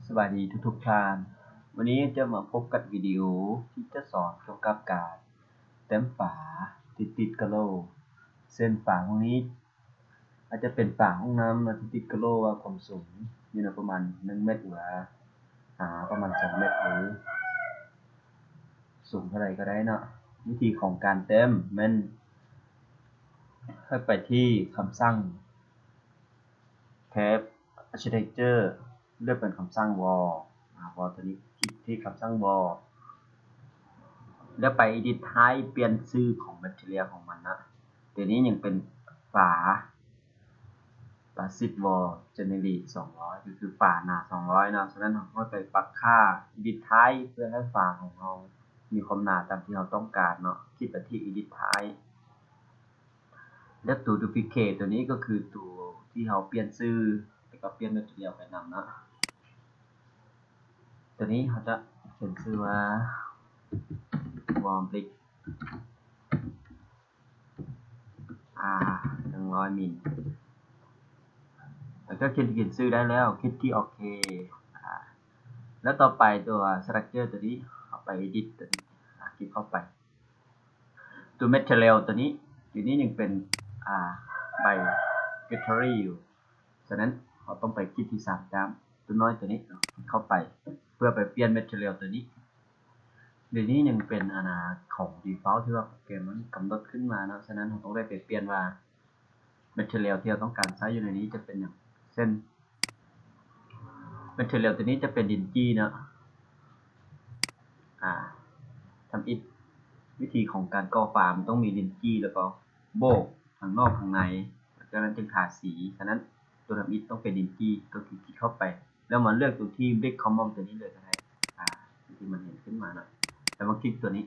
ສະບາຍດີທຸກໆທ່ານ, ວັນນີ້ຈະມາພົບກັບວິດີໂອທີ່ຈະສອນກ່ຽວກັບການແຕ້ມຝາຕິດໆກັນໂລ, ເຊັ່ນຝາຂອງນີ້ອາດຈະເປັນຝາຫ້ອງນ້ຳເນາະ ທີ່ຕິດກັນໂລວ່າຄວາມສູງຢູ່ໃນປະມານໜຶ່ງແມັດ ຫຼືວ່າ ອາ ປະມານສອງແມັດ ຫຼືສູງເທົ່າໃດກໍໄດ້ເນາະ. ວິທີຂອງການແຕ້ມແມ່ນໃຫ້ໄປທີ່ຄຳສັ່ງ Tab Architecture ເລືອກເປັນຄຳສັ່ງ Wall ອາ Wall ຕົວນີ້ ຄລິກທີ່ຄຳສັ່ງ Wall ແລ້ວໄປ Edit Type ປ່ຽນຊື່ຂອງ Material ຂອງມັນນະ. ຕົວນີ້ຍັງເປັນຝາ Basic Wall Generic ສອງຮ້ອຍ ກໍຄືຝາໜາສອງຮ້ອຍເນາະ. ສະນັ້ນເຮົາກໍໄປປັບຄ່າ Edit Type ເພື່ອໃຫ້ຝາຂອງເຮົາມີຄວາມໜາຕາມທີ່ເຮົາຕ້ອງການເນາະ. ຄລິກໄປທີ່ Edit Type ແລ້ວຕົວ Duplicate ຕົວນີ້ກໍຄືຕົວທີ່ເຮົາປ່ຽນຊື່ ແລ້ວກໍປ່ຽນ Material ໄປນຳເນາະ. ຕົວນີ້ເຮົາຈະຂຽນຊື່ວ່າ Wall Brick ອາ ໜຶ່ງຮ້ອຍມິນ ຫຼັງຈາກຂຽນ ຂຽນຊື່ໄດ້ແລ້ວ ຄລິກທີ່ໂອເຄ. ອາ ແລ້ວຕໍ່ໄປຕົວ Structure ຕົວນີ້ ເຮົາໄປ Edit ຕົວນີ້ ອາ ຄລິກເຂົ້າໄປ. ຕົວ Material ຕົວນີ້ ຢູ່ນີ້ຍັງເປັນ ອາ ໃບ Gallery ຢູ່. ສະນັ້ນເຮົາຕ້ອງໄປຄລິກທີ່ສາມຈ້ຳຕົວນ້ອຍຕົວນີ້ເນາະ ຄລິກເຂົ້າໄປ ເພື່ອໄປປ່ຽນ Material ຕົວນີ້. ດຽວນີ້ຍັງເປັນ ອາ ຂອງ Default ທີ່ວ່າໂປຣແກຣມມັນກຳນົດຂຶ້ນມາເນາະ. ສະນັ້ນເຮົາຕ້ອງໄດ້ໄປປ່ຽນວ່າ Material ທີ່ເຮົາຕ້ອງການໃຊ້ຢູ່ໃນນີ້ຈະເປັນຫຍັງ ເຊັ່ນ Material ຕົວນີ້ຈະເປັນດິນຈີ່ເນາະ. ອາ ທຳອິດ ວິທີຂອງການກໍ່ຝາມັນຕ້ອງມີດິນຈີ່ ແລ້ວກໍໂບກທາງນອກທາງໃນ ຈາກນັ້ນຈຶ່ງທາສີ. ສະນັ້ນຕົວທຳອິດຕ້ອງເປັນດິນຈີ່ ກໍຄືຄລິກເຂົ້າໄປ ແລ້ວມາເລືອກຕົວທີ່ Brick Common ຕົວນີ້ເລີຍກໍໄດ້ ອາ ທີ່ມັນເຫັນຂຶ້ນມາເນາະ ແລ້ວມາຄລິກຕົວນີ້.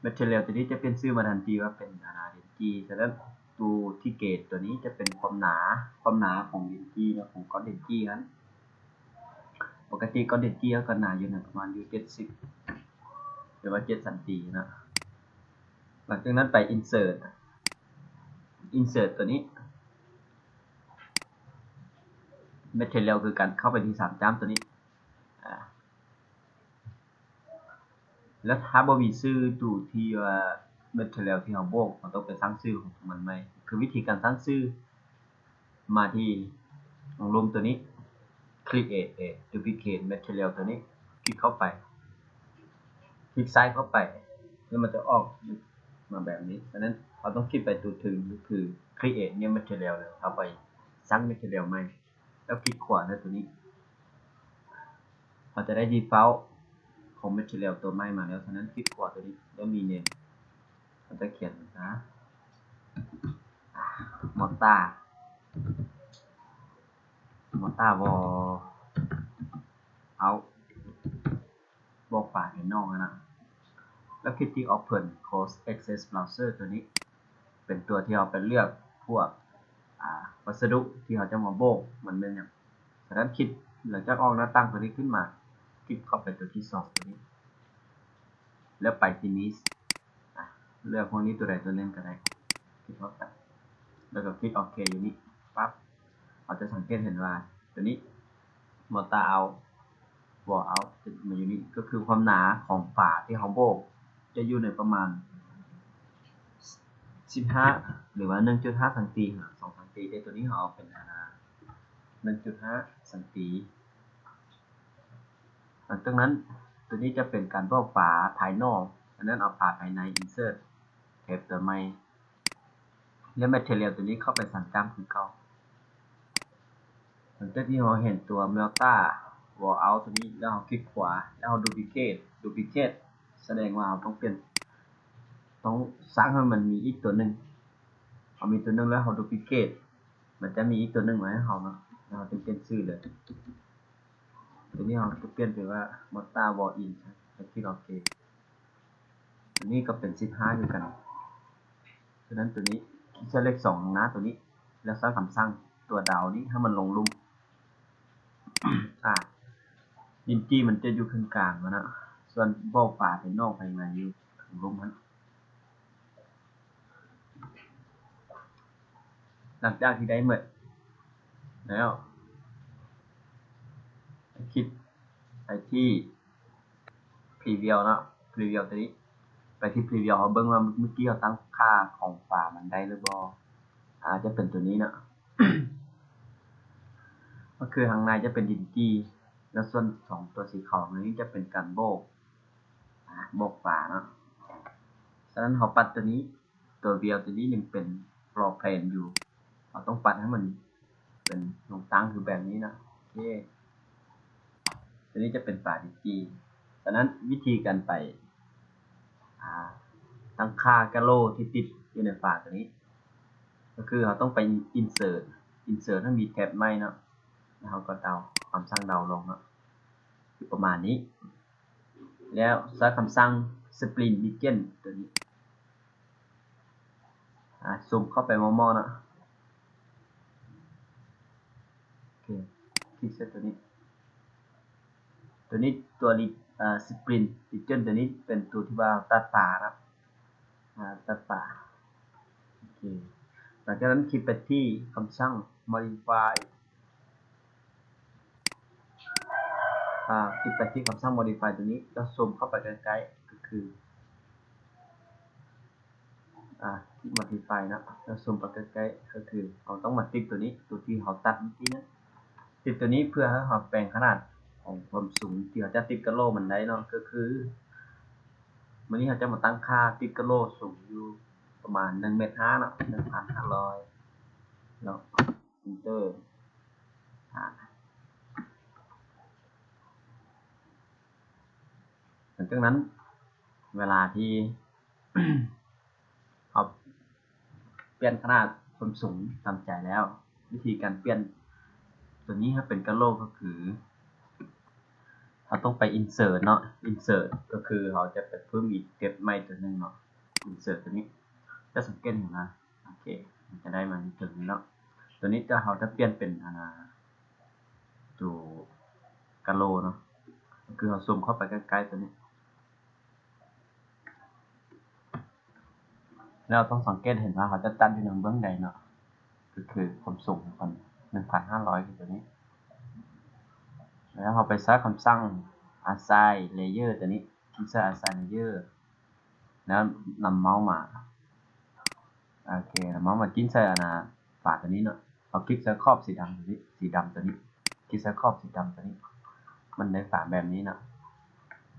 Material ຕົວນີ້ຈະປ່ຽນຊື່ມາທັນທີວ່າເປັນ ອາ ດິນຈີ່. ສະນັ້ນຕົວທີ່ເກດຕົວນີ້ຈະເປັນຄວາມໜາ ຄວາມໜາຂອງດິນຈີ່ເນາະ ຂອງກ້ອນດິນຈີ່ຫັ້ນ. ປົກກະຕິກ້ອນດິນຈີ່ເຮົາກໍໜາຢູ່ນະ ປະມານຢູ່ເຈັດສິບ ຫຼືວ່າເຈັດຊັນຕີເນາະ. ຫຼັງຈາກນັ້ນໄປ Insert Insert ຕົວນີ້ Material ຄືກັນ ເຂົ້າໄປທີ່ສາມຈ້ຳຕົວນີ້ ອາ ແລ້ວຖ້າບໍ່ມີຊື່ຕົວທີ່ວ່າ Material ທີ່ເຮົາໂບກ ເຮົາຕ້ອງໄປສ້າງຊື່ຂອງມັນໃໝ່. ຄືວິທີການສ້າງຊື່ ມາທີ່ວົງລົມຕົວນີ້ Create a Duplicate Material ຕົວນີ້ ຄລິກເຂົ້າໄປ ຄລິກຊ້າຍເຂົ້າໄປ ແລ້ວມັນຈະອອກມາແບບນີ້. ສະນັ້ນເຮົາຕ້ອງຄລິກໄປຕົວເທິງ ກໍຄື Create New Material ເຮົາໄປສ້າງ Material ໃໝ່ ແລ້ວຄລິກຂວາໃນຕົວນີ້ ເຮົາຈະໄດ້ Default ຂອງ Material ຕົວໃໝ່ມາແລ້ວ. ສະນັ້ນຄລິກຂວາຕົວນີ້ ແລ້ວ Rename ເຮົາຈະຂຽນວ່າ Mortar Mortar Wall Out ບອກຝາໃຫ້ນ້ອງຫັ້ນນະ ແລ້ວຄລິກທີ່ Open Close Access Browser ຕົວນີ້ ເປັນຕົວທີ່ເຮົາໄປເລືອກພວກ ອາ ວັດສະດຸທີ່ເຮົາຈະມາໂບກມັນແມ່ນຫຍັງ. ສະນັ້ນຄລິກ ຫຼັງຈາກອອກໜ້າຕ່າງຕົວນີ້ຂຶ້ນມາ ຄລິກເຂົ້າໄປຕົວທີສອງຕົວນີ້ ແລ້ວໄປ Finish ອາ ເລືອກພວກນີ້ຕົວໃດຕົວໜຶ່ງກໍໄດ້ ຄລິກເຂົ້າໄປ ແລ້ວກໍຄລິກໂອເຄຢູ່ນີ້ປັບ ເຮົາຈະສັງເກດເຫັນວ່າຕົວນີ້ Mortar Out Wall Out ຈະມາຢູ່ນີ້ ກໍຄືຄວາມໜາຂອງຝາທີ່ເຮົາໂບກ ຈະຢູ່ໃນປະມານສິບຫ້າ ຫຼືວ່າໜຶ່ງຈຸດຫ້າຊັງຕີ ຫາສອງຊັງຕີ ແຕ່ຕົວນີ້ເຮົາເອົາເປັນ ອາ ໜຶ່ງຈຸດຫ້າຊັງຕີ. ຫຼັງຈາກນັ້ນ ຕົວນີ້ຈະເປັນການບອກຝາພາຍນອກ, ສະນັ້ນເອົາຝາພາຍໃນ Insert Tab ຕົວໃໝ່ ແລ້ວ Material ຕົວນີ້ເຂົ້າໄປສ້າງຈ້ຳຄືເກົ່າ. ຫຼັງຈາກທີ່ເຮົາເຫັນຕົວ Mortar Wall Out ຕົວນີ້ແລ້ວ ເຮົາຄລິກຂວາ ແລ້ວເຮົາ Duplicate Duplicate ສະແດງວ່າເຮົາຕ້ອງປ່ຽນ ຕ້ອງສ້າງໃຫ້ມັນມີອີກຕົວໜຶ່ງ. ເຮົາມີຕົວໜຶ່ງແລ້ວ ເຮົາ Duplicate ມັນຈະມີອີກຕົວໜຶ່ງມາໃຫ້ເຮົາເນາະ ແລ້ວເຮົາຈຶ່ງປ່ຽນຊື່ເລີຍ. ຕົວນີ້ເຮົາຈະປ່ຽນເປັນວ່າ Mortar Wall In ແລ້ວຄລິກໂອເຄ. ຕົວນີ້ກໍເປັນສິບຫ້າຄືກັນ. ສະນັ້ນຕົວນີ້ ຄລິກໃສ່ເລກສອງຂ້າງໜ້າຕົວນີ້ ແລ້ວໃຊ້ຄຳສັ່ງຕົວດາວນີ້ໃຫ້ມັນລົງລຸ່ມ. ອາ ດິນຈີ່ມັນຈະຢູ່ເຄິ່ງກາງຫັ້ນນະ ສ່ວນບອກຝາພາຍນອກພາຍໃນຢູ່ເທິງລຸ່ມຫັ້ນ. ຫຼັງຈາກທີ່ໄດ້ໝົດແລ້ວ ຄລິກໄປທີ່ Preview ເນາະ Preview ຕົວນີ້ ໄປທີ່ Preview ເຮົາເບິ່ງວ່າເມື່ອກີ້ເຮົາຕັ້ງຄ່າຂອງຝາມັນໄດ້ຫຼືບໍ່ ອາ ຈະເປັນຕົວນີ້ເນາະ ກໍຄືຂ້າງໃນຈະເປັນດິນຈີ່ ແລ້ວສ່ວນສອງຕົວສີຂາວນີ້ຈະເປັນການໂບກ ອາ ໂບກຝາເນາະ ສະນັ້ນເຮົາປັດຕົວນີ້ ຕົວ View ຕົວນີ້ຍັງເປັນ Floor Plan ຢູ່ ເຮົາຕ້ອງປັດໃຫ້ມັນເປັນລົງຕັ້ງຄືແບບນີ້ເນາະ ໂອເຄ ຕົວນີ້ຈະເປັນຝາດິນຈີ່ ສະນັ້ນວິທີການໄປ ອາ ຕັ້ງຄ່າກະໂຫຼທີ່ຕິດຢູ່ໃນຝາຕົວນີ້ ກໍຄືເຮົາຕ້ອງໄປ Insert Insert ໃຫ້ມີແທັບໃໝ່ເນາະ ແລ້ວເຮົາກໍເດົາ ຄຳສັ່ງເດົາລົງເນາະ ຄືປະມານນີ້ ແລ້ວໃຊ້ຄຳສັ່ງ Sprint Region ຕົວນີ້ ອາ ຊູມເຂົ້າໄປໝໍ່ໆເນາະ ໂອເຄ ຄລິກໃສ່ຕົວນີ້ ຕົວນີ້ຕົວ Sprint Region ຕົວນີ້ເປັນຕົວທີ່ວ່າຕັດຝາເນາະ ອາ ຕັດຝາ ໂອເຄ ຫຼັງຈາກນັ້ນຄລິກໄປທີ່ຄຳສັ່ງ Modify ອາ ຄລິກໄປທີ່ຄຳສັ່ງ Modify ຕົວນີ້ ແລ້ວຊູມເຂົ້າໄປໃກ້ໆ ກໍຄື ອາ Modify ເນາະ ແລ້ວຊູມໄປໃກ້ໆ ກໍຄືເຮົາຕ້ອງມາຕິດຕົວນີ້ ຕົວທີ່ເຮົາຕັດເມື່ອກີ້ນັ້ນ ຕິດຕົວນີ້ເພື່ອໃຫ້ເຮົາແປງຂະໜາດຂອງຄວາມສູງທີ່ເຮົາຈະຕິດກະໂຫຼມັນໄດ້ເນາະ ກໍຄື ມື້ນີ້ເຮົາຈະມາຕັ້ງຄ່າຕິດກະໂຫຼສູງຢູ່ປະມານໜຶ່ງແມັດຫ້າເນາະ ໜຶ່ງພັນຫ້າຮ້ອຍ ເນາະ Enter ອາ ຫຼັງຈາກນັ້ນ ເວລາທີ່ເຮົາປ່ຽນຂະໜາດຄວາມສູງຕາມໃຈແລ້ວ ວິທີການປ່ຽນຕົວນີ້ໃຫ້ເປັນກະໂຫຼກໍຄື ເຮົາຕ້ອງໄປ Insert ເນາະ Insert ກໍຄືເຮົາຈະໄປເພີ່ມອີກ Tab ໃໝ່ຕົວໜຶ່ງເນາະ Insert ຕົວນີ້ ຈະສັງເກດເຫັນວ່າ ໂອເຄ ມັນຈະໄດ້ມາຢູ່ເທິງນີ້ເນາະ ຕົວນີ້ຈະ ເຮົາຈະປ່ຽນເປັນ ອາ ຕົວກະໂຫຼເນາະ ກໍຄືເຮົາຊູມເຂົ້າໄປໃກ້ໆຕົວນີ້ ແລ້ວຕ້ອງສັງເກດເຫັນວ່າເຮົາຈະຕັດຢູ່ທາງເບື້ອງໃດເນາະ ກໍຄືຄວາມສູງຂອງມັນ ໜຶ່ງພັນຫ້າຮ້ອຍ ຄືຕົວນີ້ ແລ້ວເຮົາໄປໃຊ້ຄຳສັ່ງ Assign Layer ຕົວນີ້ ຄລິກໃສ່ Assign Layer ແລ້ວນຳເມົາສ໌ມາ ໂອເຄ ນຳເມົາສ໌ມາຈິ້ມໃສ່ອັນນາຝາຕົວນີ້ເນາະ ເຮົາຄລິກໃສ່ຂອບສີດຳຕົວນີ້ ສີດຳຕົວນີ້ ຄລິກໃສ່ຂອບສີດຳຕົວນີ້ ມັນໄດ້ຝາແບບນີ້ເນາະ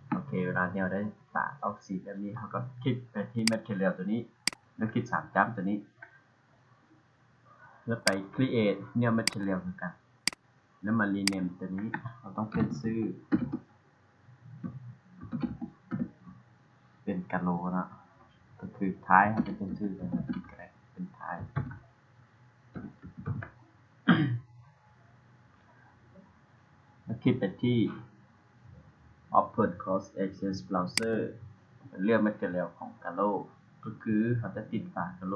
ໂອເຄ ເວລາທີ່ເຮົາໄດ້ຝາອອກສີແບບນີ້ ເຮົາກໍຄລິກໄປທີ່ Material ຕົວນີ້ ແລ້ວຄລິກສາມຈ້ຳຕົວນີ້ ແລ້ວໄປ Create New Material ຄືກັນ ແລ້ວມາ Rename ຕົວນີ້ ເຮົາຕ້ອງປ່ຽນຊື່ ເປັນກະໂຫຼເນາະ ກໍຄື Tile ເຮົາຈະປ່ຽນຊື່ເປັນ Tile ແລ້ວຄລິກໄປທີ່ Open Closed Access Browser ເລືອກ Material ຂອງກະໂຫຼ ກໍຄືເຮົາຈະຕິດຝາກະໂຫຼ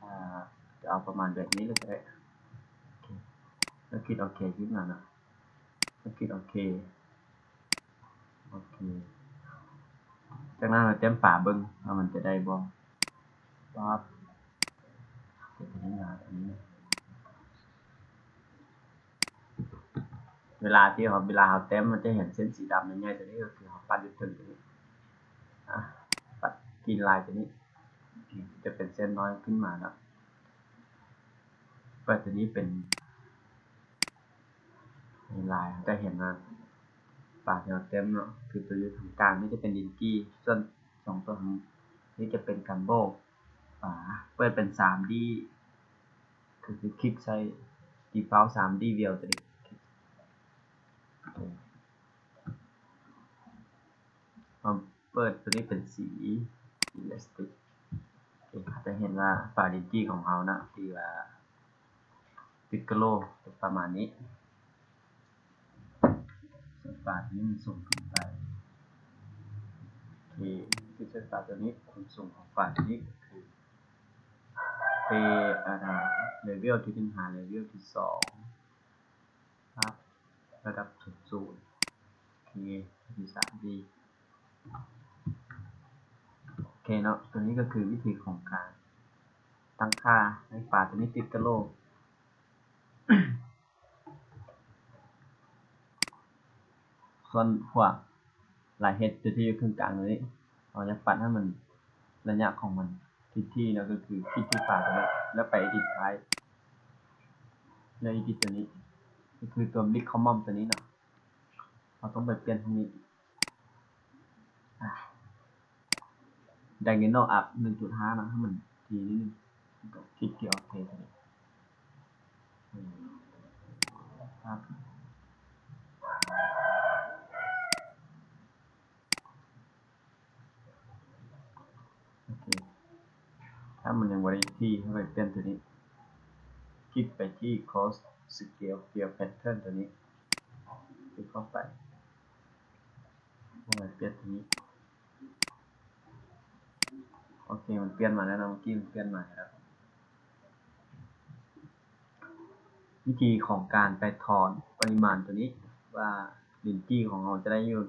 ອາ ຈະເອົາປະມານແບບນີ້ເລີຍກໍໄດ້ ແລ້ວຄລິກໂອເຄຂຶ້ນມາເນາະ ແລ້ວຄລິກໂອເຄ ໂອເຄ ຈາກນັ້ນເຮົາແຕ້ມຝາເບິ່ງວ່າມັນຈະໄດ້ບໍ່ ປັບ ເປັນຫຍັງຫວະອັນນີ້ ເວລາທີ່ເຮົາ ເວລາເຮົາແຕ້ມ ມັນຈະເຫັນເສັ້ນສີດຳໃຫຍ່ໆ ຕົວນີ້ກໍຄືເຮົາປັດຢູ່ເທິງຕົວນີ້ ອາ ປັດ Green Line ຕົວນີ້ ຈະເປັນເສັ້ນນ້ອຍຂຶ້ນມາເນາະ ເປີດຕົວນີ້ເປັນ Green Line ເຮົາຈະເຫັນວ່າຝາທີ່ເຮົາແຕ້ມເນາະ ຄືຕົວຢູ່ທາງກາງນີ້ຈະເປັນດິນຈີ່ ສ່ວນສອງຕົວນີ້ຈະເປັນການໂບກຝາ ເປີດເປັນ ສາມດີ ກໍຄືຄລິກໃສ່ Default ສາມດີ View ຕົວນີ້ ມາເປີດຕົວນີ້ເປັນສີ Elastic ໂອເຄ ເຮົາຈະເຫັນວ່າຝາດິນຈີ່ຂອງເຮົານະ ທີ່ວ່າຕິດກະໂຫຼປະມານນີ້ ສ່ວນຝາຕົວນີ້ມັນສູງເກີນໄປ ໂອເຄ ທີ່ໃຊ້ຝາຕົວນີ້ ຄວາມສູງຂອງຝາຕົວນີ້ກໍຄື ເປັນ ອາ Level ທີໜຶ່ງຫາ Level ທີສອງ ປັບ ລະດັບສູງສຸດ ໂອເຄ ທີສາມດີ ໂອເຄເນາະ ຕົວນີ້ກໍຄືວິທີຂອງການຕັ້ງຄ່າໃຫ້ຝາຕົວນີ້ຕິດກະໂຫຼ. ສ່ວນພວກລາຍເຮັດຕົວທີ່ຢູ່ເຄິ່ງກາງຕົວນີ້ ເຮົາຢາກປັບໃຫ້ມັນ ໄລຍະຂອງມັນທີ່ໆເນາະ ກໍຄືຄລິກທີ່ຝາຕົວນີ້ ແລ້ວໄປ Edit Type ແລ້ວ Edit ຕົວນີ້ ກໍຄືຕົວ Brick Column ຕົວນີ້ເນາະ ເຮົາຕ້ອງໄປປ່ຽນຕົງນີ້ ອາ Diagonal Up ໜຶ່ງຈຸດຫ້າເນາະ ໃຫ້ມັນທີ່ນິດໜຶ່ງ ກໍຄລິກທີ່ Oke ຕົວນີ້ ໂອເຄ ຖ້າມັນຍັງບໍ່ໄດ້ທີ່ ເຮົາໄປປ່ຽນຕົວນີ້ ຄລິກໄປທີ່ Cross Scale Fill Pattern ຕົວນີ້ ຄລິກເຂົ້າໄປ ເຮົາໄປປ່ຽນຕົວນີ້ ໂອເຄ ມັນປ່ຽນມາແລ້ວເນາະ ເມື່ອກີ້ມັນປ່ຽນມາໃຫ້ແລ້ວ. ວິທີຂອງການໄປຖອນປະລິມານຕົວນີ້ ວ່າລິ້ນຈີ້ຂອງເຮົາຈະໄດ້ຢູ່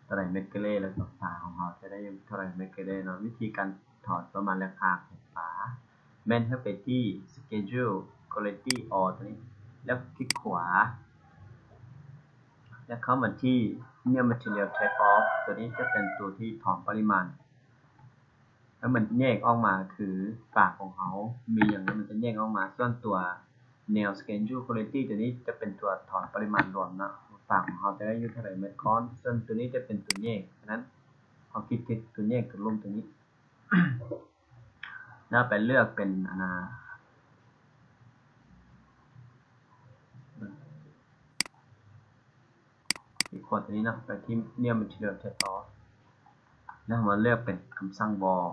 ເທົ່າໃດແມັກເກເລ ແລ້ວກໍຝາຂອງເຮົາຈະໄດ້ຢູ່ເທົ່າໃດແມັກເກເລເນາະ. ວິທີການຖອນປະມານລາຄາຂອງຝາ ແມ່ນເຮົາໄປທີ່ Schedule Quality All ຕົວນີ້ ແລ້ວຄລິກຂວາ ແລ້ວເຂົ້າມາທີ່ New Material Type All ຕົວນີ້ຈະເປັນຕົວທີ່ຖອນປະລິມານ ແລ້ວມັນແຍກອອກມາຄືຝາຂອງເຮົາມີຫຍັງ ແລ້ວມັນຈະແຍກອອກມາ. ສ່ວນຕົວ New Schedule Quality ຕົວນີ້ຈະເປັນຕົວຖອນປະລິມານລວມເນາະ ຝາຂອງເຮົາຈະໄດ້ຢູ່ເທົ່າໃດແມັດກ້ອນ. ສ່ວນຕົວນີ້ຈະເປັນຕົວແຍກ, ສະນັ້ນເຮົາຄລິກທີ່ຕົວແຍກຕົວລຸ່ມຕົວນີ້ ແລ້ວໄປເລືອກເປັນ ອັນນ່າ ຄລິກຂວາຕົວນີ້ເນາະ ໄປທີ່ New Material Type All ແລ້ວເຮົາມາເລືອກເປັນຄຳສັ່ງ Wall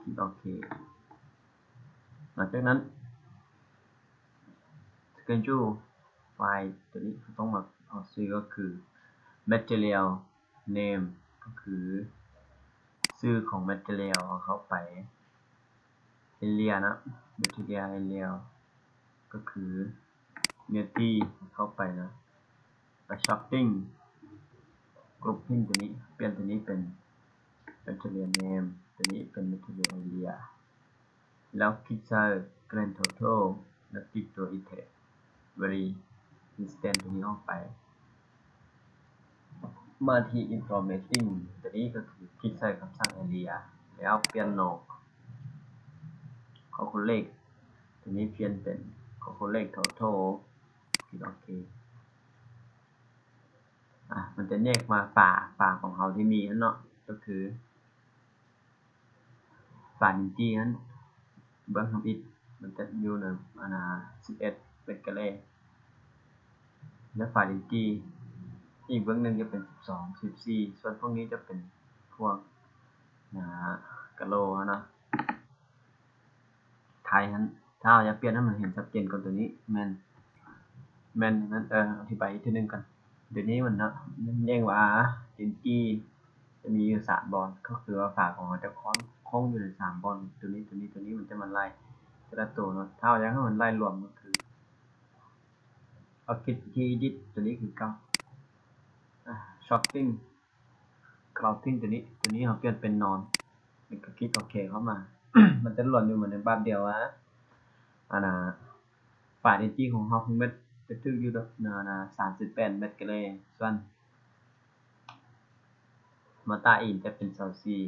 ຄລິກໂອເຄ. ຫຼັງຈາກນັ້ນ Schedule File ຕົວນີ້ເຮົາຕ້ອງມາເອົາຊື່ກໍຄື Material Name ກໍຄືຊື່ຂອງ Material ເຮົາເຂົ້າໄປ Area ເນາະ Material Area ກໍຄືເນື້ອທີ່ເຂົ້າໄປເນາະ ໄປ Sorting Grouping ຕົວນີ້ ປ່ຽນຕົວນີ້ເປັນ Material Name ຕົວນີ້ເປັນ Material Area ແລ້ວຄລິກໃສ່ Grand Total ແລ້ວຄລິກຕົວ Iterate Vary Instance ຕົວນີ້ອອກໄປ. ມາທີ່ Informating ຕົວນີ້ກໍຄືຄລິກໃສ່ຄຳສັ່ງ Area ແລ້ວປ່ຽນ No Calculate ຕົວນີ້ປ່ຽນເປັນ Calculate Total ຄລິກໂອເຄ. ອາ ມັນຈະແຍກມາຝາ, ຝາຂອງເຮົາທີ່ມີຫັ້ນເນາະ ກໍຄື ຝາລິ້ນຈີ້ຫັ້ນ ເບື້ອງທຳອິດມັນຈະຢູ່ໃນ ອັນນ່າ ສິບເອັດແມັດເກເລ ແລະ ຝາລິ້ນຈີ້ອີກເບື້ອງໜຶ່ງຈະເປັນສິບສອງ ສິບສີ່ ສ່ວນພວກນີ້ຈະເປັນພວກ ອາ ກະໂຫຼຫັ້ນເນາະ ໄທຫັ້ນ. ຖ້າເຮົາຢາກປ່ຽນໃຫ້ມັນເຫັນຊັດເຈນກວ່າຕົວນີ້ ແມ່ນ ແມ່ນນັ້ນ ເອີ ອະທິບາຍອີກເທື່ອໜຶ່ງກ່ອນ. ດຽວນີ້ມັນເນາະ ມັນແຍກວ່າ ລິ້ນຈີ້ຈະມີຢູ່ສາມບ່ອນ ກໍຄືວ່າຝາຂອງເຮົາຈະຄ້ອງ ໂຄ້ງຢູ່ໃນສາມບ່ອນ ຕົວນີ້ ຕົວນີ້ ຕົວນີ້ ມັນຈະມາໄລ່ແຕ່ລະໂຕເນາະ. ຖ້າເຮົາຢາກໃຫ້ມັນໄລ່ລວມ ກໍຄືເອົາຄລິກທີ່ Edit ຕົວນີ້ຄືເກົ່າ ອາ Sorting Grouting ຕົວນີ້ ຕົວນີ້ເຮົາປ່ຽນເປັນ None ແລ້ວກໍຄລິກໂອເຄເຂົ້າມາ ມັນຈະລວມຢູ່ໃນບາບດຽວວ່າ ອັນນ່າ ຝາລິ້ນຈີ້ຂອງເຮົາ ຂອງເມັດ ຈະຖືກຢູ່ ອັນນ່າ ສາມສິບແປດແມັດເກເລ ສ່ວນ Mortar In ຈະເປັນຊາວສີ່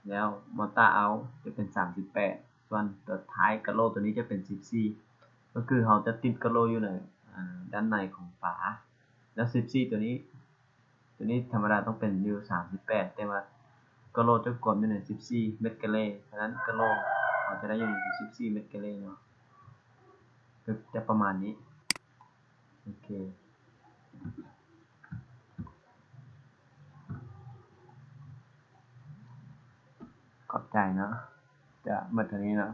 ແລ້ວ Mortar Out ຈະເປັນສາມສິບແປດ ສ່ວນຕົວທ້າຍກະໂຫຼຕົວນີ້ຈະເປັນສິບສີ່ ກໍຄືເຮົາຈະຕິດກະໂຫຼຢູ່ໃນ ອາ ດ້ານໃນຂອງຝາ ແລ້ວສິບສີ່ຕົວນີ້ ຕົວນີ້ທຳມະດາຕ້ອງເປັນຢູ່ສາມສິບແປດ ແຕ່ວ່າກະໂຫຼຈະກວມຢູ່ໃນສິບສີ່ແມັດເກເລ ສະນັ້ນກະໂຫຼເຮົາຈະໄດ້ຢູ່ໃນສິບສີ່ແມັດເກເລເນາະ ກໍຈະປະມານນີ້. ໂອເຄ ຂອບໃຈເນາະ ຈະໝົດເທົ່ານີ້ເນາະ.